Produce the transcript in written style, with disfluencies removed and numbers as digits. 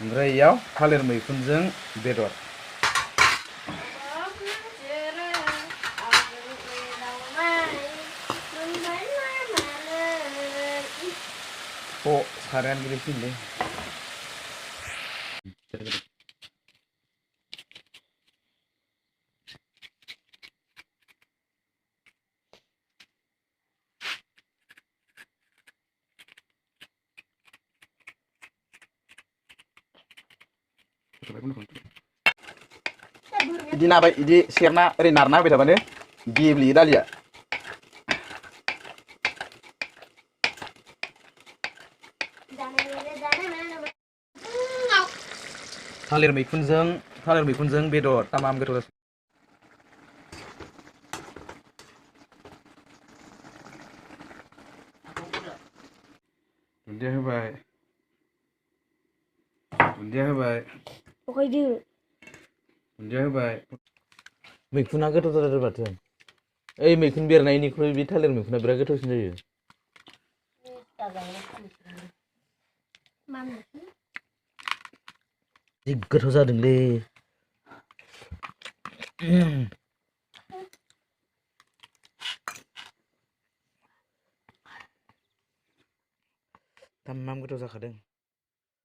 ओमफ्राय इयाव थालिर मैखुनजों बेदर सारायानो गोलैसिगोनलै इदि नाबाय इदि सेरना ओरै नारना होबाय थाबानो गेब्लेयो दालिया थालिर मैखुनजों बेदर तामाम गोथाव जासिगोन दुन्दिया होबाय दुन्दिया होबाय मैखुना गोथाव जाथारो माथो ओइ मैखुन बेरनायनिख्रुइ बे थालिर मैखुना बिराद गोथावसिन जायो जि गोथाव जादोंलै तामाम गोथाव जाखादों